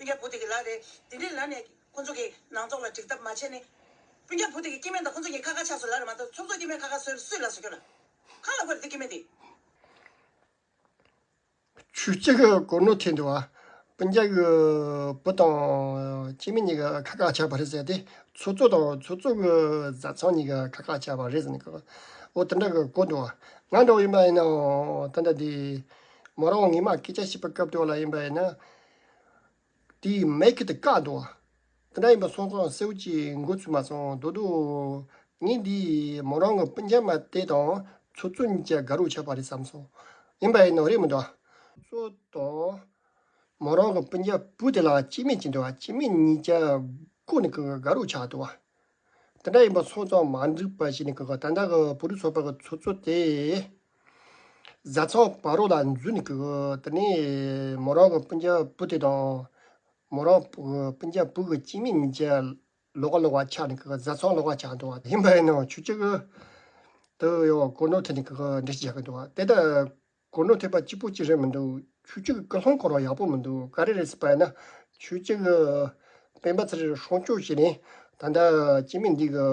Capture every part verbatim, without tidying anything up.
སྤུན་ཀྱག་བུ་དེ་གི་ལག་རེད། དེ་འདྲའི་ལ་ནས་ཁོ་ཚོ་གི་ནང་ཚོགས་ལ་འགྲིག་ཐབས་མ་བྱས་ནས། སྤུན་ཀྱག་བུ་དེ་གི་སྐྱེ་དམན་དང་ཁོ་ཚོ་གཉིས་ཁ་ཁ་ཆགས་སོང་ལབ་རེད་མ་གཏོགས། ཚོགས་གཙོ་སྐྱེ་དམན་ཁ་ཁ་སུ་སུས་ལབ་སོང་ཁྱོད་ལ། གང་ལ་བར་དེ་སྐྱེ་དམན་དེ། ཆོས་སྐྱིད་ཀྱི་གོ་ནོར་ཐེབས་འདུག་བ། སྤུན་ཀྱག་གི་བུ་དང་སྐྱེ་དམན་གཉིས་ཀ་ཁ་ཁ་ཆགས་པ་རེད་ཟེར་ཏེ། ཚོགས་གཙོ་དང་ཚོགས་གཙོ་གི་བཟའ་ཚང་གཉིས་ཀ་ཁ་ཁ་ཆགས་པ་རེད་ཟེར་ནས་གོ། འོ་དེ་འདྲ་གི་གོ་འདུག་བ། ང་འདྲ་བོ་ཡིན་པ་ཡིན་ན་ད་ལྟ་དེ་མོ་རང་ངོ་མ་སྐད་ཆ་བཤད་པའི་སྐབས་དུ་བ་ལ་ཡིན་པ་ཡིན་ན། དེའི་མིག་གིས་དེ་བཀག་འདུག་བ། དེ་འདྲ་ཡིན་པ་སོང་ཙང་གསལ་བོ་ཅིག་མགོ་ཚོས་མ་སོང་། དོ་དོ། ངས་འདི་མོ་རང་གི་སྤུན་ཀྱག་མ་དེ་དང་ཚོགས་གཙོ་གཉིས་ཀ་དགའ་རོགས་ཆགས་པ་རེད་བསམ་སོང་། ཡིན་པ་ཡིན་ནོ་རེད་མི་འདུག་བ། ཚོགས་གཙོ་དང་མོ་རང་གི་སྤུན་ཀྱག་བུ་དེ་ལ་སྐྱེ་དམན་ཅིག་འདུག་བ། སྐྱེ་དམན་གཉིས་ཀ་བཀོག་ནས་ཀི་དགའ་རོགས་ཆགས་འདུག་བ། དེ་འདྲ་ཡིན་པ་སོང་ཙང་མ་འགྲིག་པ་ཞིག་ནི་ཀི་ད་ལྟ་གི་བོད་རིགས་ཚོགས་པ་གི་ཚོགས་གཙོ་དེ་བཟའ་ཚང་བར་རོ་ལ་འཛུལ་ནས་ཀི། དེ་ནས་མོ་རང་གི་སྤུན་ཀྱག་བུ་དེ་དང་། མོ་རང་སྤུན་ཀྱག་བུ་གི་སྐྱེ་དམན་གཉིས་ཀ་ལོགས་ཀ་ལོགས་ཀ་ཆགས་ནས་ཀི་བཟའ་ཚང་ལོགས་ཀ་ཆགས་འདུག་བ། ཡིན་པ་ཡིན་ནའང་ཆོས་སྐྱིད་ཀྱིས་དེ་ཡོ་གོ་ནོར་ཐེབས་ནས་ཀི་འགྲེལ་བཤད་རྒྱག་གི་འདུག་བ། དེ་ལྟར་གོ་ནོར་ཐེབས་པ་གཅིག་པོ་གཅིག་རེད་མི་འདུག་ཆོས་སྐྱིད་ཀྱི་ཀུན་སློང་སྐོར་བ་ཡག་པོ་མི་འདུག་ག་རེ་རེད་ཟེར་བ་ཡིན་ན། ཆོས་སྐྱིད་ཀྱིས་སྤེན་པ་ཚེ་རིང་སྲུང་སྐྱོབ་བྱས་ནས་ད་ལྟ་སྐྱེ་དམན་འདི་གི་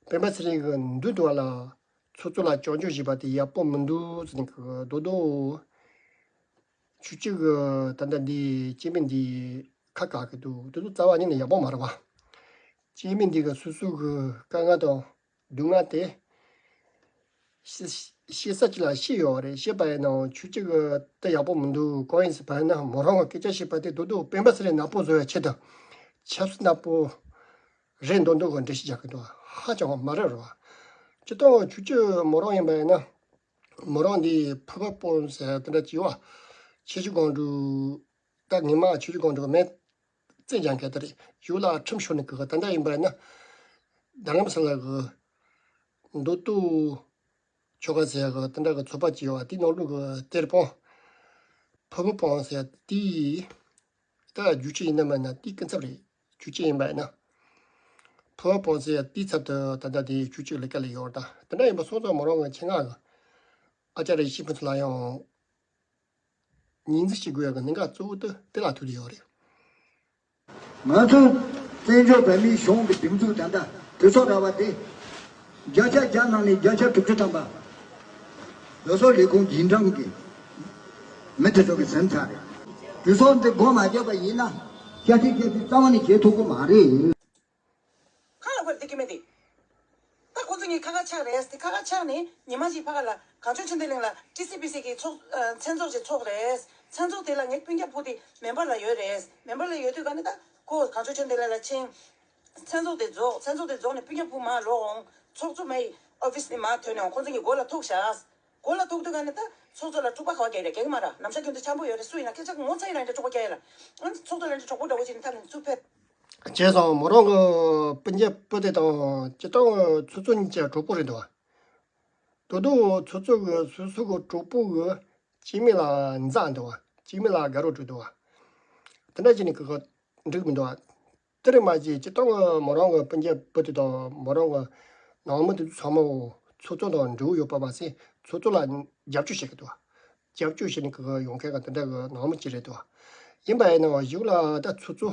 སྤེན་པ་ཚེ་རིང་གི་མདུན་དུ་བ་ལ་ཚོགས་གཙོ་ལ་སྐྱོན་བརྗོད་བྱས་པ་དེ་ཡག་པོ་མི་འདུག་ཟེར་ནས་ཀི་རྡོག་རྡོག་ཆོས་སྐྱིད་ཀྱིས་ད་ལྟ་འདི་སྐྱེ་དམན་འདི་ཁ་བཀག་གི་འདུག་དེ་ཚོ་རྩ་བ་ཉིད་ནས་ཡག་པོ་མ་རེད་བ། སྐྱེ་དམན་འདི་གི་སོ་སོ་གི་དཀའ་ངལ་དང་སྡུག་བསྔལ་དེ་ཤེས་ཤེས་ས་ཅིག་ལ་ཤེས་ཡོད་རེད། ཤེས་པ་ཡིན་ནའང་ཆོས་སྐྱིད་ཀྱིས་དེ་ཡག་པོ་མི་འདུག་གང་ཡིན་ཟེར་བ་ཡིན་ན་མོ་རང་གི་སྐད་ཆ་བཤད་པ་དེ་རྡོག་རྡོག་སྤེན་པ་ཚེ་རིང་ནག་པོ་བཟོ་ཡ་ཆེད་དུ་ཆབ་སྲིད་ནག་པོ་རེད་མདོག་མདོག་གི་འགྲེལ་བཤད་རྒྱག་གི་འདུག་ཧ་ཅང་མ་རེད་རེད་བ། སྤྱིར་བཏང་ཆོས་སྐྱིད་མོ་རང་ཡིན་པ་ཡིན་ན། མོ་རང་འདི་ཕུར་བུ་སྤུན་ཟེར་དེ་འདྲ་བྱས་བ། ཆུ་བཞི་སྒང་དྲུག་ད་ཉི་མ་ཆུ་བཞི་སྒང་དྲུག་མེད་རྩེད་སྦྱང་མཁན་དེ་རེད། ཡུལ་ལ་ཁྲིམས་ཤོར་ནས་གི་ད་ལྟ་ཡིན་པ་ཡིན་ན། རྡ་རམ་ས་ལ་གི་མདོ་སྟོད་ཆོལ་ཁ་ཟེར་ཡ་གི་དེ་འདྲ་གི་ཚོགས་པ་བྱས་བ་དེའི་ནང་ལོགས་གི་གཏེར་སྤོན། ཕུར་བུ་སྤུན་ཟེར་དེའི། ད་རྒྱུ་ཆ་ཡིན་ན་མིན་ན་དེའི་སྐུ་ཚབ་རེད། རྒྱུ་ཆ་ཡིན་པ་ཡིན་ན། ཕུར་བུ་སྤུན་ཟེར་དེའི་ཚབ་ཏུ་ད་ལྟ་དེ་ཆོས་སྐྱིད་ལས་ཀ་ལས་ཡོད་རེད། ད་དེ་འདྲ་ཡིན་པ་སོང་ཙང་མོ་རང་གི་ཆེད་མངགས་གི་ཨ་ཅཱརྱ་ཡེ་ཤེས་ཕུན་ཚོགས་ལ་ཡང་ཉེས་འཛུགས་བྱེད་དགོས་ཡ་གི་གནད་འགག་གཙོ་བོ་དེ་དེ་ལ་ཐུག་བསྡད་ཡོད་རེད། ང་ཚོ་བཙན་བྱོལ་བོད་མིའི་གཞུང་གི་སྒྲིག་འཛུགས་ད་ལྟ་གྲོས་ཚོགས་ར་བ་དེ་བརྒྱ་ཆ་བརྒྱ་ནང་ནས་བརྒྱ་ཆ་དྲུག་ཅུ་ཐམ་པ་བཟོ་ཚོགས་ལས་ཁུངས་རྗེས་འབྲང་གི་མི་དེ་ཚོ་གི་ཟིན་ཚར་རེད། གྲོས་ཚོགས་འདི་སྒོ་མ་བརྒྱབ་པ་ཡིན་ན་བསྐྱར་ཞིབ་བྱེད་རྒྱུ་རྩ་བ་ནས་བྱེད་ཐུབ་ཀྱི་མ་རེད། གང་ལ་བར་དེ་སྐྱེ་དམན་དེ། ད་ཁོ་ཚོ་གཉིས་ཁ་ཁ་ཆགས་རེད། དེ་ཁ་ཁ་ཆགས་ནས་ཉི་མ་གཅིག་ཕ་ག་ལ་གངས་ལྗོངས་ཆོས་ལྡན་གླིང་ལ་ཊི་སི་བྷི་སི་གི་ཚོགས་ཨ་མཚན་ཚོགས་ཅིག་ཚོགས་རེད། མཚན་ཚོགས་དེ་ལ་ངའི་སྤུན་ཀྱག་བུ་དེ་མེམ་བར་ལ་ཡོད་རེད། མེམ་བར་ལ་ཡོད་དུས་ག་ནས་ད་ཁོ་གངས་ལྗོངས་ཆོས་ལྡན་གླིང་ལ་ཕྱིན། མཚན་ཚོགས་དེ་རྫོགས། མཚན་ཚོགས་དེ་རྫོགས་ནས་སྤུན་ཀྱག་བུ་མར་ལོག་འོང་། ཚོགས་གཙོ་མའི་ཨོ་ཕི་སི་ནས་མར་ཐོན་ནས་འོང་། ཁོ་ཚོ་གཉིས་སྒོ་ལ་ཐུག་བཞག་སྒོ་ལ་ཐུག་དུས་ག་ནས་ད་ཚོགས་གཙོ་ལ་འཁྲུག་པ་ག་བ་རྒྱག་རེད། རྒྱག་གི་མ་རེད། ནམ་ཞག་རྒྱུན་དུ་འཆམ་པོ་ཡོད་རེད། སུ་ཡིན་ན་སྐད་ཆ་ངོ་ཚ་ཡིན་ན་འདྲ་འཁྲུག་པ་རྒྱག་ཡ་ལ། ཨ་ནི་ཚོགས་གཙོ་ལ་འདྲ་འཁྲུག་པོ་འདྲ་བོ་ཅིག་ནི་ཐབས་ནས་ཚུར་ཕེབས། བྱས་ཙང་མོ་རང་གི་སྤུན་ཀྱག་བུ་དེ་དང་སྤྱིར་བཏང་ཚོགས་གཙོ་གཉིས་ཀྱི་གྲོགས་པོ་རེད་འདུག་བ། དོ་དོ་ཚོགས་གཙོ་གི་སོ་སོ་གི་གྲོགས་པོ་གི་སྐྱེ་དམན་ལ་མཛའ་འདུག་བ། སྐྱེ་དམན་ལ་དགའ་རོགས་འགྲོ་འདུག་བ། དེ་འདྲ་བྱས་ནས་གི་གི་འགྲིག་མི་འདུག་བ། དེ་རེད་མ་གཞི་སྤྱིར་བཏང་གི་མོ་རང་གི་སྤུན་ཀྱག་བུ་དེ་དང་མོ་རང་གི་ནང་མི་དེ་ཚོ་ཚང་མ་ཚོགས་གཙོ་དང་འབྲེལ་བ་ཡོད་པ་མ་ཟད་ཚོགས་གཙོ་ལ་རྒྱབ་སྐྱོར་བྱེད་ཀྱི་འདུག་བ། རྒྱབ་སྐྱོར་བྱེད་ནས་གི་གི་ཡོང་མཁན་གི་དེ་འདྲ་གི་ནང་མི་ཅིག་རེད་འདུག་བ། ཡིན་པ་ཡིན་ནའང་གཞུག་ལ་ད་ཚོགས་གཙོ་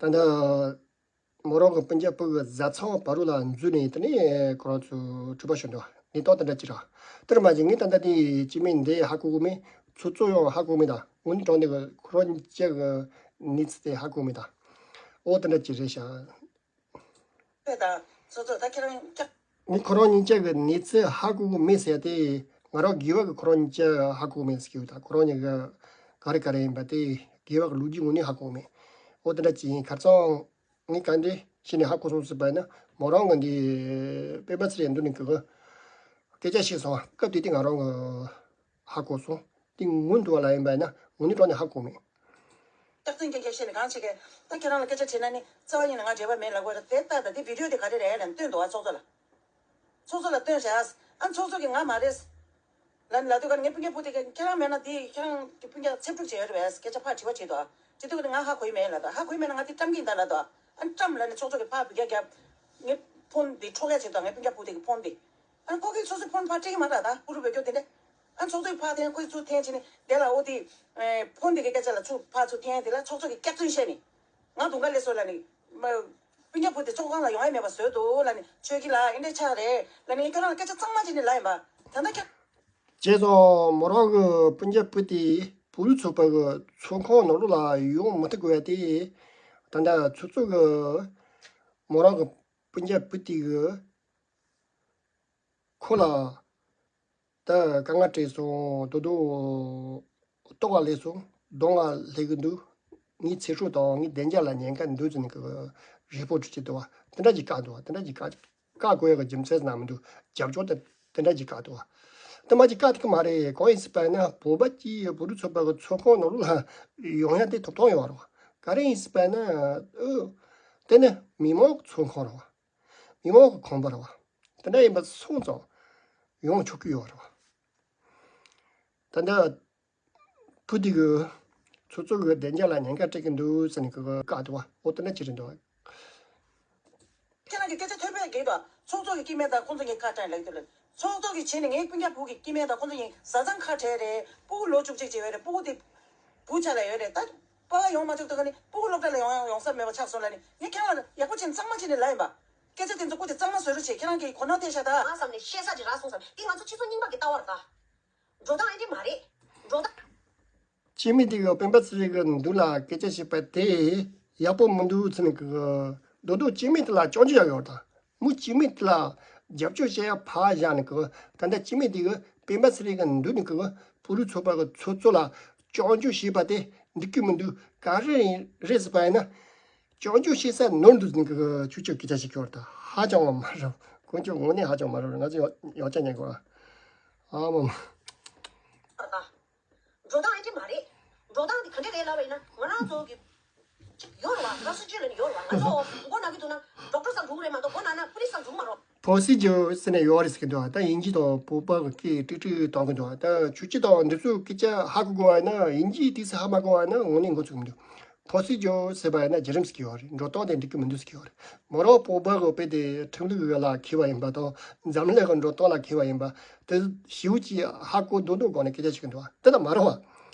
ད་ལྟ་མོ་རང་གི་སྤུན་ཀྱག་བུ་གི་བཟའ་ཚང་བར་རོ་ལ་འཛུལ་ནས་དེ་ནས་ཁོ་རང་ཚོ་འཁྲུག་པ་ཤོར་འདུག་བ། གནས་སྟངས་དེ་འདྲ་ཅིག་རེད། དེར་མ་ཟད་ངས་ད་ལྟ་དེ་སྐྱེ་དམན་འདི་ཧ་གོ་གི་མེད། ཚོགས་གཙོ་ཡང་ཧ་གོ་གི་མེད། ད་དངོས་གནས་དྲང་གནས་གི་ཁོ་རང་གཉིས་ཀྱི་གནས་ཚུལ་དེ་ཧ་གོ་གི་མེད་ད། འོ་དེ་འདྲ་ཅིག་རེད་ཤག་དཔེ་དང་ཚོགས་གཙོ་ད་ཁྱེད་རང་ཀྱག་ངས་ཁོ་རང་གཉིས་ཀྱི་གནས་ཚུལ་ཧ་གོ་གི་མེད་ཟེར་ཏེ། ང་རང་དགེ་བ་གི་ཁོ་རང་གཉིས་ཀྱི་ཧ་གོ་གི་མེད་ཟེར་གྱི་ཡོད། ད་ཁོ་རང་གཉིས་ཀྱི་ག་རེ་ག་རེ་ཡིན་པ་དེ་དགེ་བ་གི་ལོ་རྒྱུས་དངོས་གནས་ཧ་གོ་གི་མེད། འོ་དེ་འདྲ་ཅིག་ཡིན། ཁ་སང་ངས་ག་འདྲས་བྱས་ནས་ཧ་གོ་སོང་ཟེར་བ་ཡིན་ན། མོ་རང་གི་འདི་སྤེན་པ་ཚེ་རིང་འདུག་ནས་གི་གི་སྐད་ཆ་བཤད་སོང་བ། སྐབས་དེ་དུས་ང་རང་གི་ཧ་གོ་སོང་། དེ་སྔོན་དུ་བ་ལ་ཡིན་པ་ཡིན་ན་དངོས་གནས་དྲང་གནས་ཧ་གོ་མེད། རྟག་བརྟན་རྒྱལ་རྒྱལ་བཤད་ནས་གང་བྱེད་ཀྱི། ད་ཁྱེད་རང་ལ་སྐད་ཆ་དྲིས་ན་ནི་རྩ་བ་ཉིད་ནས་ང་འབྲེལ་བ་མེད་ལབ་དགོས་རེད། དེ་ལྟ་ད་དེ་བི་ཌིའོ་དེ་ག་རེ་རེད་ལབ་ནས་སྟོན་འདུག་བ། ཚོགས་གཙོ་ལ། ཚོགས་གཙོ་ལ་སྟོན་བྱས། ཨ་ཚོགས་གཙོ་གིས་ང་མ་རེད་ལབ་ནས་ལབ་དུས་ག་ནས་ངའི་སྤུན་ཀྱག་བུ་དེ་གིས་ཁྱེད་རང་མེད་ན་དེ་ཁྱེད་རང་གི་སྤུན་ཀྱག་ཚེ་ཕྲུག་བྱས་ཡོད་རེད་པས། སྐད་ཆ་ཕར་དྲི་བ་དྲིས་འདུག་བ། དྲིས་དུས་ག་ནས་ང་ཧ་གོ་ཡི་མེད་ལབ་འདུག་ཧ་གོ་ཡི་མེད་ན་ང་དེ་བཀྲམ་གི་ཡིན་ད་ལབ་འདུག་ཨ་བཀྲམ་ལབ་ནས་ཚོགས་གཙོ་གིས་ཕར་བི་ཀ་རྒྱབ། ངའི་ཕོན་དེ་འཕྲོག་ཡ་བྱས་འདུག་ངའི་སྤུན་ཀྱག་བུ་དེ་གི་ཕོན་དེ། ཨ་ཁོ་གིས་སོ་སོའི་ཕོན་ཕར་སྤྲད་ཀྱི་མ་རེད་ད། ཀུ་རུ་བོད་སྐྱོར་དེ་འདྲས། ཨ་ཚོགས་གཙོས་ཕར་འཐེན་ཁོས་ཚུར་འཐེན་བྱས་ནས་དེ་ལ་ཨོ་དེ་ཕོན་དེ་གའི་སྐད་ཆ་ལ་ཚུར་ཕར་ཚུར་འཐེན་དེ་ལ་ཚོགས་གཙོ་གིས་སྐྱག་རྫུན་བཤད་ནས་ང་དུང་དཀར་སླེབས་སོང་ལབ་ནས་མ། སྤུན་ཀྱག་བུ་དེ་ཚོགས་ཁང་ལ་ཡོང་ཡ་མེད་པ་བཟོས་འདུག་ལབ་ནས་ཆོས་སྐྱིད་ལགས་ཨེ་འདྲས་ཆགས་རེད་ལབ་ནས་ཁྱོད་རང་ལ་སྐད་ཆ་གཙང་མ་བྱས་ནས་ལབ་ཡིན་པ་ད་ལྟ་ཁྱོད། བྱས་ཙང་མོ་རང་གི་སྤུན་ཀྱག་བུ་དེ་བོད་རིགས་ཚོགས་པ་གི་ཚོགས་ཁང་ནང་ལོགས་ལ་ཡོང་མི་ཐུབ་དགོས་པ་དེ་ད་ལྟ་ཚོགས་གཙོ་གི་མོ་རང་གི་སྤུན་ཀྱག་བུ་དེ་གི་ཁོ་ལ་ད་དཀའ་ངལ་འཕྲད་སོང་། རྡོག་རྡོག་ལྟོགས་པ་སླེབས་སོང་། གདོང་ང་སླེབས་ཀྱི་འདུག་ངའི་ཚེ་སྲོག་དང་ངའི་བདེ་འཇགས་ལ་ཉེན་ཁ་འདུག་ཟེར་ནས་གི་རི་པོ་ཊི་བྱེད་འདུག་བ། དེ་འདྲ་ཅིག་བཀག་འདུག་བ། དེ་འདྲ་ཅིག་བཀག་བཀག་དགོས་ཡག་གི་རྒྱུ་མཚན་ཟེར་ན་མི་འདུག་རྒྱབ་སྐྱོར་དེ་དེ་འདྲ་ཅིག་བཀག་འདུག་བ། དེ་མ་ཅིག་བཀག་ཐུབ་ཀྱི་མ་རེད། གང་ཡིན་ཟེར་བ་ཡིན་ན་བོད་པ་གཅིག་བོད་རིགས་ཚོགས་པ་གི་ཚོགས་ཁང་ནང་ལོགས་ལ་ཡོང་ཡ་དེ་ཐོབ་ཐང་ཡོད་རེད་བ། ག་རེ་ཡིན་ཟེར་བ་ཡིན་ན་ཨོ་དེ་ནི་མི་མང་གི་ཚོགས་ཁང་རེད་བ། མི་མང་གི་ཁང་པ་རེད་བ། དེ་འདྲ་ཡིན་པ་སོང་ཙང་ཡོང་ཆོག་གི་ཡོད་རེད་བ། ད་ལྟ་བུ་དེ་གི་ཚོགས་གཙོ་གི་བདེ་འཇགས་ལ་ཉེན་ཁ་སྤྲད་ཀྱི་འདུག་ཟེར་ནས་གི་བཀག་འདུག་བ། འོ་དེ་འདྲ་ཅིག་རེད་འདུག་བ། ཁྱེད་རང་གི་སྐད་ཆ་ཐོས་པས་དགོས་པ། ཚོགས་གཙོ་གི་སྐྱེ་དམན་དང་ཁོང་ཚོ་གཉིས་ཁ་བྲལ་ལབ་ཀྱི་འདུག་ལ། ཚོགས་གཙོ་གི་བྱས་ནས་ངའི་སྤུན་ཀྱག་བུ་གི་སྐྱེ་དམན་དང་ཁོང་ཚོ་གཉིས་བཟའ་ཚང་ཁ་བྲལ་རེད། སྤུ་གུ་ལོ་བཅུ་གཅིག་བྱས་ཡོད་རེད། སྤུ་གུ་དེ་བུ་ཆ་ལ་ཡོད་རེད། ད་པཱ་ལགས་ཡོང་མ་ཐུབ་ཐུག་ནས་སྤུ་གུ་སློབ་གྲྭ་ལ་ཡོང་ཡོང་ས་མེད་པ་ཆགས་སོང་ལབ་ནས་ངས་ཁྱེད་རང་ལ་ཡག་པོ་བྱས་ནས་གཙང་མ་བྱས་ནས་ལབ་ཡིན་པ། སྐད་ཆ་དེ་ཚོ་ཁོ་དེ་གཙང་མ་བཟོ་རོགས་བྱེད། ཁྱེད་རང་གིས་གོ་ནོར་ཐེབས་ཤག་ད། ང་བསམ་ནས་ཤེས་ས་ཅིག་རག་སོང་བསམ། འདི་ང་ཚོ་སྤྱི་ཚོགས་རྙིང་པ་གི་ལྟ་བ་རེད་ད། འགྲོ་སྟངས་ཨེ་འདྲ་མ་རེད། འགྲོ་སྟངས། སྐྱེ་དམན་དེ་གི་སྤེན་པ་ཚེ་རིང་གི་མདུན་ལ་སྐད་ཆ་བཤད་པ་དེ་ཡག་པོ་མི་འདུག་ཟེར་ནས་གི། རྡོག་རྡོག་སྐྱེ་དམན་དེ་ལ་སྐྱོན་བརྗོད་ཡག་ཡོད་ད། མི་སྐྱེ་དམན་དེ་ལ་རྒྱབ་སྐྱོར་བྱེད་ཡག་ཕར་བཞག་ནས་གི། ད་ལྟ་སྐྱེ་དམན་དེ་གི་སྤེན་པ་ཚེ་རིང་གི་མདུན་ནས་གི་བོད་རིགས་ཚོགས་པ་གི་ཚོགས་གཙོ་ལ་སྐྱོན་བརྗོད་བྱས་པ་དེ་འགྲིག་གི་མི་འདུག་ག་རེ་རེད་ཟེར་བ་ཡིན་ན། སྐྱོན་བརྗོད་བྱེད་ས་ནོར་འདུག་ཟེར་ནས་གི་ཁྱོད་ཚོས་སྐད་ཆ་བཤད་ཀྱི་ཡོད་ད། ཧ་ཅང་བ་མ་རེད། དཀོན་མཆོག་དངོས་གནས་ཧ་ཅང་མ་རེད། ང་ཚོ་ཡང་ཡང་བསྐྱར་ཉན་དགོས་ཨ། ཨ་མ་མ། འགྲོ་སྟངས་ཨེ་འདྲ་མ་རེད། འགྲོ་སྟངས་འདི་ག་འདྲ་རེད་ལབ་པ་ཡིན་ན་ང་རང་ཚོ་གི་ཅིག་ཡོད་རེད་བ། ང་སུ་ཅིག་ལ་ནི་ཡོད་རེད་བ། ང་ཚོ་མགོ་ན་གི་འདུག་ན་ཌོག་ཊར་སར་འགྲོ་གི་རེད་མ་གཏོགས་མགོ་ན་ན་པུ་ལིས་སར་འགྲོ་གི་མ་རེད། པོ་སི་ཇར་ཟེར་ནས་ཡོད་རེད་ཟེར་གི་འདུག་ད་དབྱིན་ཇི་དང་བོད་པ་གི་སྐད་ཀྲིག་ཀྲིག་གཏོང་གི་འདུག་ད་ཆུ་ཆུ་དང་འདི་ཚོའི་སྐད་ཆ་ཧ་གོ་དགོས་བ་ན་དབྱིན་ཇིའི་ཏིག་ཙམ་ཧ་མ་གོ་བ་ན་དངོས་གནས་མགོ་ཚོས་མི་འདུག་པོ་སི་ཇར་ཟེར་བ་ཡིན་ན་བརྒྱུད་རིམ་ཟེར་གི་ཡོད་རེད། འགྲོ་སྟངས་དེ་འགྲིག་གི་མི་འདུག་ཟེར་གི་ཡོད་རེད། མོ་རང་བོད་པ་གི་དཔེ་དེ་ཁྲིམས་ལུགས་ལ་མཁས་པ་ཡིན་པ་དང་འཛམ་གླིང་གི་འགྲོ་སྟངས་ལ་མཁས་པ་ཡིན་པ་དེ་ཞེ་པོ་ཅིག་ཧ་གོ་མདོག་མདོག་སྒང་ནས་སྐད་ཆ་བཤད་གི་འདུག་དེ་ལྟར་མ་རེད་བ།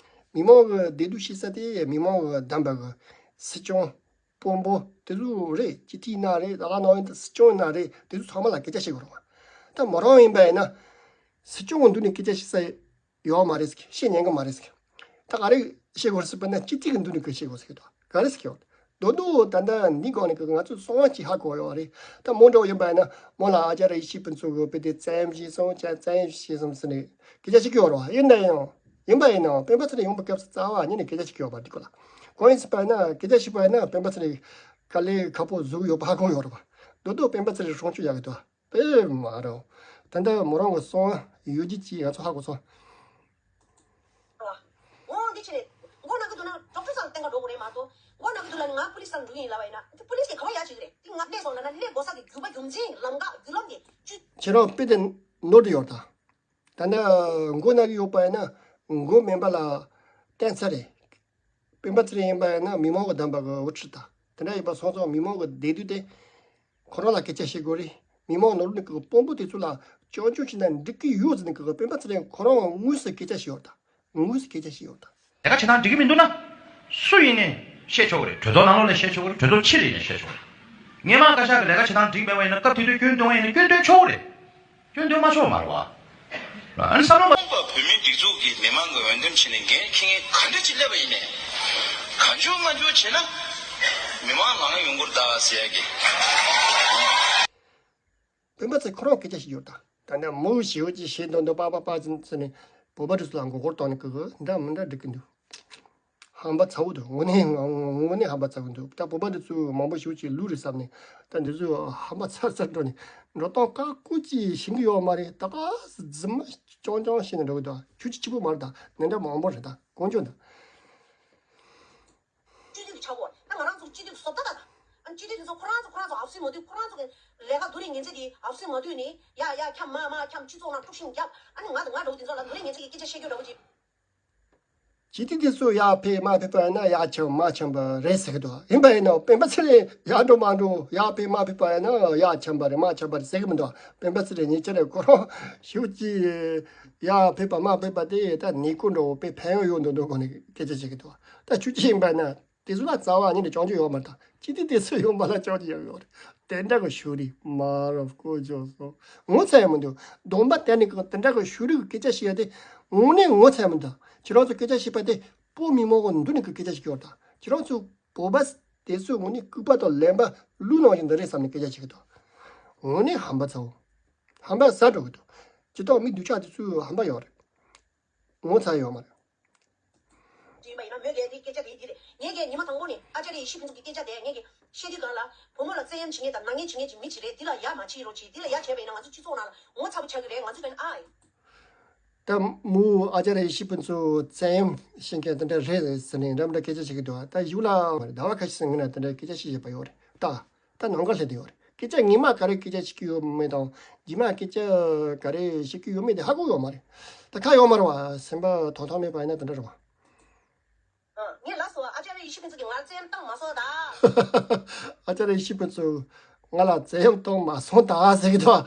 མི་མང་གི་བདེ་སྡུག་ཤེས་ས་དེ་མི་མང་གི་བདམས་པ་གི་སྲིད་སྐྱོང་། དཔོན་པོ་དེ་ཚོ་རེད། སྤྱི་འཐུས་ན་རེད། ད་ག་ནང་བཞིན་དུ་སྲིད་སྐྱོང་ན་རེད། དེ་ཚོ་ཚང་མ་ལ་སྐད་ཆ་བཤད་དགོས་རེད་བ། ད་མོ་རང་ཡིན་པ་ཡིན་ན་སྲིད་སྐྱོང་གི་མདུན་ནས་སྐད་ཆ་བཤད་ས་ཡོད་མ་རེད་ཟེར། བཤད་ཉན་གི་མ་རེད་ཟེར། ད་ག་རེ་བཤད་དགོས་རེད་ཟེར་བ་ན་སྤྱི་འཐུས་ཀྱི་མདུན་ནས་སྐད་ཆ་བཤད་དགོས་ཟེར་གི་འདུག་ག་རེ་ཟེར་གི་ཡོད། མདོག་མདོག་ད་ལྟ་འདི་སྒང་ནས་ང་ཚོ་གསང་བ་ཅིག་ཧ་གོ་ཡོད་རེད། ད་མོ་འདྲ་བོ་ཡིན་པ་ཡིན་ན་མོ་ལ་ཨ་ཅར་ཡེ་ཤེས་ཕུན་ཚོགས་གི་དཔེ་དེ་བཙན་བྱས་སོང་། ཅ་བཙན་བྱས་སོང་ཟེར་ནས་སྐད་ཆ་བཤད་གི་ཡོད་རེད་བ། ཡིན་ན་ཡང་ཡིན་པ་ཡིན་ནའང་སྤེན་པ་ཚེ་རིང་ཡོང་བའི་སྐབས་སུ་རྩ་བ་ཉིད་ནས་སྐད་ཆ་བཤད་ཀྱི་ཡོད་པ་འདི་སྐོར་ལ། གང་ཡིན་ཟེར་བ་ཡིན་ན་སྐད་ཆ་བཤད་པ་ཡིན་ན་སྤེན་པ་ཚེ་རིང་དཀའ་ལས་ཁག་པོ་བཟོ་གི་ཡོད་པ་ཧ་གོ་ཡོད་རེད་བ། མདོག་མདོག་སྤེན་པ་ཚེ་རིང་སྲུང་སྐྱོབ་བྱ་གི་འདུག་དཔེ་མ་རེད། ད་ལྟ་མོ་རང་གི་གསང་བ་ཡོད་རྒྱུ་ཅིག་ང་ཚོ་ཧ་གོ་སོང་། འོ་འདི་ཕྱིན་ནས་མགོ་ན་གི་འདུག་ན་ཌོག་ཊར་སར་བསྟེན་ག་འགྲོ་དགོས་རེད་མ་གཏོགས། མགོ་ན་གི་འདུག་ལ་ནི་ང་པུ་ལིས་སར་འགྲོ་ཡིན་ལབ་པ་ཡིན་ན་དེ་པུ་ལིས་དེ་ག་བ་ཡ་བྱེད་གི་རེད། དེ་ང་སླེབས་སོང་ལབ་ན་སླེབས་དགོས་ས་གི་རྒྱུ་བ་རྒྱུ་མཚན་ལམ་ཀ་རྒྱུ་ལམ་དེ་ཅི། ཁྱེད་རང་དཔེ་དེ་ནོར་དུ་ཡོད་ད། ད་ནི་མགོ་ན་གི་ཡོད་པ་ཡིན་ན་མགོ་སྨན་པ་ལ་བསྟེན་ཚར་རེད། སྤེན་པ་ཚེ་རིང་ཡིན་པ་ཡིན་ན་མི་མང་གི་བདམས་པ་གི་དབུ་ཁྲིད་ད། དེ་འདྲ་ཡིན་པ་སོང་ཙང་མི་མང་གི་བདེ་སྡུག་དེ་ཁོ་རང་ལ་སྐད་ཆ་བཤད་དགོས་རེད། མི་མང་ནོར་ལུག་གི་དཔོན་པོ་དེ་ཚོ་ལ་སྐྱོན་བརྗོད་བྱས་ན་འགྲིག་གི་ཡོད་ཟེར་ནས་གི་སྤེན་པ་ཚེ་རིང་ཁོ་རང་དངོས་སུ་སྐད་ཆ་བཤད་ཡོད་ད། དངོས་སུ་སྐད་ཆ་བཤད་ཡོད་ད། ལས་ཀ་བྱེད་སྟངས་འགྲིག་གི་མི་འདུག་ན། སུ་ཡིན་ནས་བཤད་ཆོག་གི་རེད། གྲོས་ཚོགས་ནང་ལོགས་ནས་བཤད་ཆོག་གི་རེད། གྲོས་ཚོགས་ཕྱི་ལ་ཡིན་ནས་བཤད་ཆོག་གི་རེད། སྔོན་མ་བཀའ་ཤག་གི་ལས་ཀ་བྱེད་སྟངས་འགྲིག་མེད་པ་ཡིན་ན་སྐབས་དེ་དུས་སྐྱོན་འདོན་པ་ཡིན་ན་སྐྱོན་འདོན་ཆོག་གི་རེད། སྐྱོན་འདོན་མ་ཆོག་མ་རེད་བ། ཨ་ནི་བསམ་བློ་མ། བོད་མིའི་སྒྲིག་འཛུགས་ཀྱི་མི་མང་གི་འོས་འདེམས་བྱས་ནས་འགན་འཁྱེར་མཁན་ག་འདྲ་ཅིག་སླེབས་པ་ཡིན་ནའི། གང་བྱུང་མང་བྱུང་བྱས་ན་མི་མང་ལངས་ཡོང་གི་རེད་ད་ཟེར་ཡ་གི། སྤེན་པ་ཚེ་ཁོ་རང་སྐད་ཆ་ཞིག་ཡོད་ད། ད་ནི་མོ་ཞེ་པོ་ཅིག་བཤད་མདོག་མདོག་པག་པག་པག་ཟེར་ནས་བོད་པ་དེ་ཚོ་ལ་མགོ་སྐོར་གཏོང་ནས་གི་གི་འདྲ་མི་འདྲ་འགྲིག་གི་འདུག་ཧམ་པ་ཚ་བོ་འདུག་དངོས་གནས་དངོས་གནས་ཧམ་པ་ཚ་བོ་འདུག་ད་བོད་པ་འདི་ཚོ་མང་པོ་ཞེ་པོ་ཅིག་ལུས་རེད་བསམ་ནས་ད་འདི་ཚོ་ཧམ་པ་ཚ་ཚ་འགྲོ་ནས་འགྲོ་སྟངས་བཀག་བཀོད་ཅིག་ཤེས་ཀྱི་ཡོད་མ་རེད། ད་ག་སེ་རྫུན་མ་རྐྱང་རྐྱང་བཤད་ནས་འགྲོ་གི་འདུག་ཁྱོད་ཀྱི་གཅིག་པུ་མ་རེད། ད་འདི་འདྲ་མང་པོ་རེད། ད་དཀོན་མཆོག་ད། སྤྱི་འཐུས་ཀྱི་ཆག་སྒོ་ད་ང་རང་ཚོ་སྤྱི་འཐུས་ཀྱི་བཟོ་ལྟ་ད་ད། ཨ་སྤྱི་འཐུས་དེ་ཚོ་ཁོ་རང་ཚོ་ཁོ་རང་ཚོ་ཨབ་སི་མ་དུས་ཁོ་རང་ཚོ་གི་ལས་ཀ་དུ་རེ་ཉན་ཚེ་དེ་ཨབ་སི་མ་དུས་ནི་ཡ་ཡ་འཁྱམ་མ་མ་འཁྱམ་སྤྱི་ཚོགས་ནང་དཀྲུག་ཤིང་རྒྱབ། ཨ་ནི་ང་དང་ང་འགྲོ་དེ་ཚོ་ལ་དུ་རེ་ཉན་ཚེ་གི་སྐད་ཆ་བཤད་རྒྱུ་འདྲ་བོ་ཅིག་ཇི་ལྟར་དེ་ཚོ་ཡར་ཕེབས་མར་ཕེབས་པ་ཡིན་ན་ཡར་འཁྱམས་མར་འཁྱམས་པ་རེད་ཟེར་གི་འདུག་ཡིན་པ་ཡིན་ན་སྤེན་པ་ཚེ་རིང་ཡར་འགྲོ་མར་འགྲོ་ཡར་ཕེབས་མར་ཕེབས་པ་ཡིན་ན་ཡར་འཁྱམས་པ་རེད་མར་འཁྱམས་པ་རེད་ཟེར་གི་མི་འདུག་སྤེན་པ་ཚེ་རིང་ཉེ་ཆར་ཁོ་རང་ཞུ་ཅི་ཡར་ཕེབས་པ་མར་ཕེབས་པ་དེ་ད་ནི་ཀུན་འགྲོ་དཔེ་ཕན་ཡོན་ཡོད་འདུག་འདུག་གོ་ནས་སྐད་ཆ་བཤད་གི་འདུག་ད་ཆུ་ཅི་ཡིན་པ་ན་དེ་ཚོ་ལ་རྩ་བ་ཉིད་ནས་སྐྱོང་རྒྱུ་ཡོད་མ་རེད། ད་ཅི་སྟེ་དེ་ཚོ་ཡོད་མ་ལ་སྐྱོང་རྒྱུ་ཡོད་ཡོད་རེད། དེ་འདྲ་གི་ཤུ་རི་མ་རབས་ཀོ་ཅོ་སོ་ངོ་ཚ་ཡ་མི་འདུག་སྡོམ་པ་དེ་ནི་གི་དེ་འདྲ་གི་ཤུ་རི་གི་སྐད་ཆ་བཤད་ཡ་དེ་དངོས་གནས་ངོ་ཚ་ཡ་མི་འདུག་ཁྱེད་རང་ཚོ་སྐད་ཆ་བཤད་པ་དེ་བོད་མི་མང་གི་མདུན་ནས་གི་སྐད་ཆ་བཤད་ཡོད་ད། ཁྱེད་རང་ཚོ་བོད་པ་དེ་ཚོ་དངོས་གནས་ལྐུགས་པ་དང་ལན་པ་ཀླུ་ནང་བཞིན་འདི་རེད་བསམ་ནས་སྐད་ཆ་བཤད་གི་འདུག་དངོས་གནས་ཧམ་པ་ཚ་བོ། ཧམ་པ་ཟ་འགྲོ་གི་འདུག་སྤྱིར་བཏང་མི་སྡུག་ཅག་དེ་ཚོ་ཧམ་པ་ཡོད་རེད། ངོ་ཚ་ཡོད་མ་རེད། ཡིན་པ་ཡིན་ན་མོས་ཀྱིས་དེ་སྐད་ཆ་དེ་འདི་རེད། ངས་ཀྱིས་ཉི་མ་དང་པོ་ནས་ཨ་ཅཱརྱ་ཡེ་ཤེས་ཕུན་ཚོགས་ཀྱི་སྐད་ཆ་དེ་ངས་ཀྱིས་བཤད་དུས་སྒང་ལ་བུ་མོ་ལ་བཙན་གཡེམ་བྱེད་མཁན་དང་ནག་ཉེས་བྱེད་མཁན་གྱི་མི་ཅིག་རེད། འདི་ལ་ཡ་མ་བྱེད་རོགས་གྱིས། འདི་ལ་ཡ་བྱས་པ་ཡིན་ན་ང་ཚོ་སྤྱི་ཚོགས་ནང་ལ་ངོ་ཚ་པོ་ཆགས་ཀྱི་རེད། ང་ཚོ་དཔེར་ན་ཨ་ད་མོ་ཨ་ཅཱརྱ་ཡེ་ཤེས་ཕུན་ཚོགས་བཙན་གཡེམ་བྱེད་མཁན་དེ་འདྲ་རེད་ཟེར་ནས་འདྲ་མི་འདྲ་སྐད་ཆ་བཤད་ཀྱི་འདུག་ད་གཞུག་ལ་ཟླ་བ་ཁ་ཤས་སྔོན་ན་དེ་འདྲ་སྐད་ཆ་བཤད་བཞག་པ་ཡོད་རེད་ད། ད་ནང་འགལ་སླེབས་བསྡད་ཡོད་རེད། སྐད་ཆ་ངོ་མ་ག་རེ་སྐད་ཆ་བཤད་ཀྱི་ཡོད་མེད་དང་རྗེས་མ་སྐད་ཆ་ག་རེ་བཤད་ཀྱི་ཡོད་མེད་དེ་ཧ་གོ་ཡོད་མ་རེད། ད་ཁ་ཡོད་མ་རེད་བ། སེམས་པ་དོན་དག་མེད་པ་ཡིན་ན་དེ་འདྲ་རེད་བ། ངས་ལབ་སོང་། ཨ་ཅཱརྱ་ཡེ་ཤེས་ཕུན་ཚོགས་ཀྱིས་ང་བཙན་གཡེམ་བཏང་མ་སོང་ད། ཨ་ཅཱརྱ་ཡེ་ཤེས་ཕུན་ཚོགས་ང་ལ་བཙན་གཡེམ་གཏོང་མ་སོང་ད་ཟེར་གྱི་འདུག་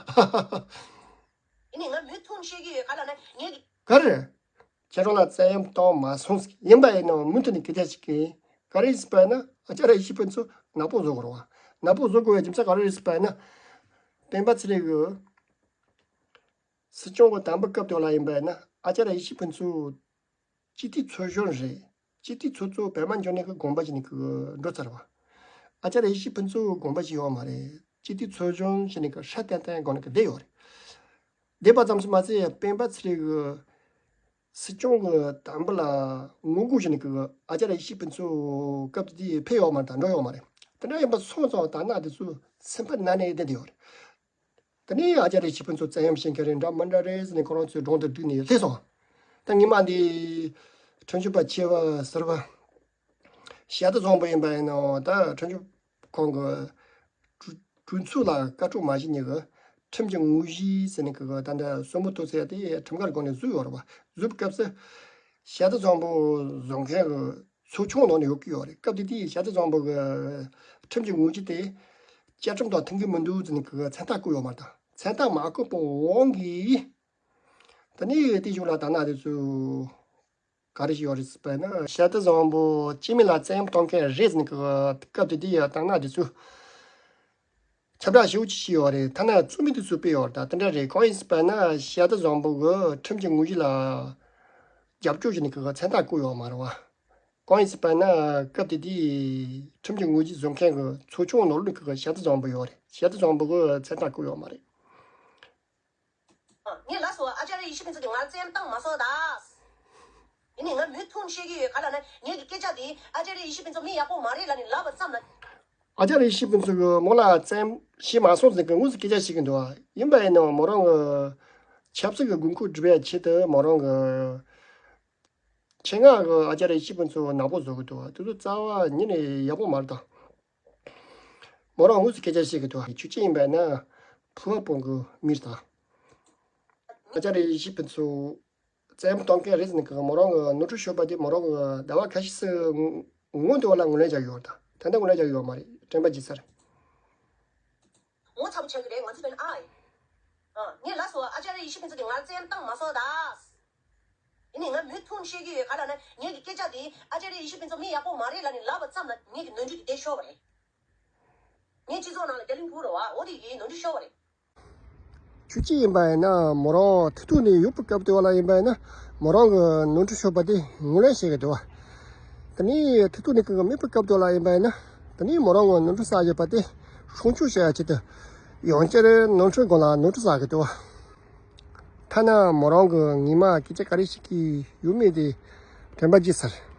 ཡིན་ནའི་ང་མུ་མཐུད་བཤད་ཀྱི་ཡོད། ག་ལ་ན་ངས་ཀྱི་ག་རེ། ཁྱེད་རང་ལ་བཙན་གཡེམ་གཏོང་མ་སོང་ཟེར་གྱི་ཡིན་པ་ཡིན་ནའང་མུ་མཐུད་ནས་སྐད་ཆ་ཞིག་གི་ག་རེ་ཟེར་བ་ཡིན་ན་ཨ་ཅཱརྱ་ཡེ་ཤེས་ཕུན་ཚོགས་ནག་པོ་བཟོ་དགོས་རེད་བ། ནག་པོ་བཟོ་དགོས་པའི་རྒྱུ་མཚན་ག་རེ་རེད་ཟེར་བ་ཡིན་ན། སྤེན་པ་ཚེ་རིང་གི་སྲིད་སྐྱོང་གི་དང་པོ་སྐབས་དེ་ལ་ཡིན་པ་ཡིན་ན་ཨ་ཅཱརྱ་ཡེ་ཤེས་ཕུན་ཚོགས་སྤྱི་འཐུས་ཚོགས་གཞོན་རེད། སྤྱི་འཐུས་ཚོགས་གཙོ་པད་མ་འབྱུང་གནས་ཀྱི་དགོངས་པ་བཞིན་གྱི་འགྲོ་ཚར་བ། ཨ་ཅཱརྱ་ཡེ་ཤེས་ཕུན་ཚོགས་དགོངས་པ་བཞིན་ཡོད་མ་རེད། སྤྱི་འཐུས་ཚོགས་གཞོན་བཞིན་གྱི་སྲ་བརྟན་བརྟན་སྒང་ནས་བསྡད་ཡོད་རེད། བསྡད་པ་ཙམ་ཞིག་མ་ཟད་སྤེན་པ་ཚེ་རིང་གི་སྲིད་སྐྱོང་གི་དང་པོ་ལ་ངོ་རྒོལ་བྱས་ནས་ཀྱི་ཨ་ཅཱརྱ་ཡེ་ཤེས་ཕུན་ཚོགས་སྐབས་དེ་དུས་ཕེབས་ཡོད་མ་རེད་དང་འགྲོ་ཡོད་མ་རེད། དེ་འདྲ་ཡིན་པ་སོང་ཙང་དར་ནག་དེ་ཚོ་སེམས་པ་ན་ནས་བསྡད་ཡོད་རེད། དེ་ནས་ཨ་ཅཱརྱ་ཡེ་ཤེས་ཕུན་ཚོགས་བཙན་གཡེམ་བྱེད་མཁན་རེད་འདྲ་མི་འདྲ་རེད་ཟེར་ནས་ཁོ་རང་ཚོའི་སྒྲུང་དེ་བསྒྲིགས་ནས་སླེབས་སོང་། ད་ཉི་མ་འདི་ཁྲིམས་ཞིབ་པ་ཆེ་བ་ཟུར་པ་ཞྭ་རྡོ་བཟང་པོ་ཡིན་པ་ཡིན་ནའང་ད་ཁྲིམས་ཞིབ་ཁང་གི་གྲོས་གྲོས་ཚོགས་ལ་བཀའ་ཁྲོལ་མ་བྱེད་ཉེ་གི་ཁྲིམས་ཀྱི་དངོས་གཞི་ཟེར་ནས་གི་ད་ལྟ་སྲུ་མོ་ཐོག་ཚད་དེ་ཁྲིམས་འགལ་སྒོ་ནས་བཟོས་ཡོད་རེད་བ། བཟོས་པའི་སྐབས་སུ་ཞྭ་རྡོ་བཟང་པོ་བཟོ་མཁན་གི་ཚོགས་ཆུང་ནང་ནས་ཡོད་ཀྱི་ཡོད་རེད། སྐབས་དེ་དུས་ཞྭ་རྡོ་བཟང་པོ་གི་ཁྲིམས་ཀྱི་དངོས་གཞི་དེ་བཅའ་ཁྲིམས་དང་མཐུན་གྱི་མི་འདུག་ཟེར་ནས་གི་མཚན་རྟགས་བཀོད་ཡོད་མ་རེད། མཚན་རྟགས་མ་བཀོད་པའི་དབང་གིས་དེ་ནས་དེ་གཞུག་ལ་དར་ནག་དེ་ཚོས་ག་རེ་ཞིག་ཡོད་རེད་ཟེར་བ་ན་ཞྭ་རྡོ་བཟང་པོ་སྤྱི་མི་ལ་བཙན་གཡེམ་གཏོང་མཁན་རེད་ཟེར་ནས་གི་སྐབས་དེ་དུས་ཡ་དར་ནག་དེ་ཚོས་ཁྱབ་བསྒྲགས་ཞེ་པོ་ཅིག་བྱས་ཡོད་རེད། ཐ་ན་རྩོམ་ཡིག་དེ་ཚོ་སྤེལ་ཡོད་རེད། ད་དེ་འདྲ་རེད། གང་ཡིན་ཟེར་བ་ན་ཞྭ་རྡོ་བཟང་པོ་གི་ཁྲིམས་ཀྱི་དངོས་གཞི་ལ་རྒྱབ་སྐྱོར་བྱས་ནས་གི་མཚན་རྟགས་བཀོད་ཡོད་མ་རེད་བ། གང་ཡིན་ཟེར་བ་ན་སྐབས་དེ་དུས་ཁྲིམས་ཀྱི་དངོས་གཞི་བཟོ་མཁན་གྱི་ཚོགས་ཆུང་ནང་ལོགས་ནས་གི་ཞྭ་རྡོ་བཟང་པོ་ཡོད་རེད། ཞྭ་རྡོ་བཟང་པོ་གི་མཚན་རྟགས་བཀོད་ཡོད་མ་རེད། ངས་ལབ་སོང་། ཨ་ཅཱརྱ་ཡེ་ཤེས་ཕུན་ཚོགས་ཀྱིས་ང་བཙན་གཡེམ་བཏང་མ་སོང་ད། ཡིན་ནའི་ང་མུ་མཐུད་བཤད་ཀྱི་ཡོད། ག་ལ་ན་ངས་ཀྱི་སྐད་ཆ་དེ་ཨ་ཅཱརྱ་ཡེ་ཤེས་ཕུན་ཚོགས་མི་ཡག་པོ་མ་རེད་ལབ་ནས་ལབ་པ་ཙམ་ལ། ཨ་ཅཱརྱ་ཡེ་ཤེས་ཕུན་ཚོགས་ཀྱིས་མོ་ལ་བཙན་གཡེམ་བྱས་མ་སོང་ཟེར་གི་དངོས་སུ་སྐད་ཆ་བཤད་ཀྱི་འདུག་ཨ། ཡིན་པ་ཡིན་ནའང་མོ་རང་གི་ཆབ་སྲིད་ཀྱི་དགོས་མཁོ་སྒྲུབ་ཡ་ཆེད་དུ་མོ་རང་གི་ཆེད་མངགས་གི་ཨ་ཅཱརྱ་ཡེ་ཤེས་ཕུན་ཚོགས་ནག་པོ་བཟོ་གི་འདུག་ཨ། དེ་ཚོ་རྩ་བ་ཉིད་ནས་ཡག་པོ་མ་རེད་ད། མོ་རང་དངོས་སུ་སྐད་ཆ་བཤད་ཀྱི་འདུག་ཨ། ཆོས་སྐྱིད་ཡིན་པ་ཡིན་ན་ཕུ་བ་སྤུན་གྱི་མི་རེད་ད། ཨ་ཅཱརྱ་ཡེ་ཤེས་ཕུན་ཚོགས་བཙན་གཡེམ་གཏོང་མཁན་རེད་ཟེར་ནས་གི་མོ་རང་གི་ནོར་འཁྲུལ་ཤོར་བ་དེ་མོ་རང་གི་ཟླ་བ་ཁ་ཤས་སྔོན་དུ་བ་ལ་ངོས་ལེན་བྱ་གི་ཡོད་རེད་ད། ད་ལྟ་ངོས་ལེན་བྱ་གི་ཡོད་མ་རེད། དྲན་པ་བརྗེད་ཚར། ངོ་ཚ་པོ་ཆགས་ཀྱི་རེད། ང་ཚོ་དཔེར་ན་ཨ་ཡིན། ཨ། ངས་ལབ་སོང་། ཨ་ཅཱརྱ་ཡེ་ཤེས་ཕུན་ཚོགས་ཀྱིས་ང་བཙན་གཡེམ་བཏང་མ་སོང་ད། ཡིན་ནའི་ང་མུ་མཐུད་བཤད་ཀྱི་ཡོད། ག་ལ་ན་ངས་ཀྱི་སྐད་ཆ་དེ་ཨ་ཅཱརྱ་ཡེ་ཤེས་ཕུན་ཚོགས་མི་ཡག་པོ་མ་རེད་ལབ་ནས་ལབ་པ་ཙམ་ལ་ངས་ཀྱི་ནོར་འཁྲུལ་དེ་དེ་ཤོར་བ་རེད། ངས་སྤྱི་ཚོགས་ནང་ལ་རྒྱ་གླིང་ཕུ་རེད་བ། འོ་དེ་ཡིན་ནོར་འཁྲུལ་ཤོར་བ་རེད། ཆོས་སྐྱིད་ཡིན་པ་ཡིན་ན་མོ་རང་ཐུག་ཐུག་ནས་ཡོད་པའི་སྐབས་དེ་བ་ལ་ཡིན་པ་ཡིན་ན་མོ་རང་གི་ནོར་འཁྲུལ་ཤོར་བ་དེ་ངོས་ལེན་བྱེད་ཀྱི་འདུག་བ། དེ་ནས་ཐུག་ཐུག་ནས་ཀྱི་མེད་པའི་སྐབས་དེ་བ་ལ་ཡིན་པ་ཡིན་ན་དེ་ནས་མོ་རང་གི་ནོར་འཁྲུལ་བསགས་ཡོད་པ་དེ་སྲུང་སྐྱོབ་བྱེད་ཡ་ཆེད་དུ་ཡང་བསྐྱར་ནོར་འཁྲུལ་སྒང་ལ་ནོར་འཁྲུལ་བསགས་ཀྱི་འདུག་བ། ཐ་ན་མོ་རང་གི་ཉི་མ་སྐད་ཆ་ག་རེ་བཤད་ཀྱི་ཡོད་མེད་དེ་དྲན་པ་བརྗེད་ཚར།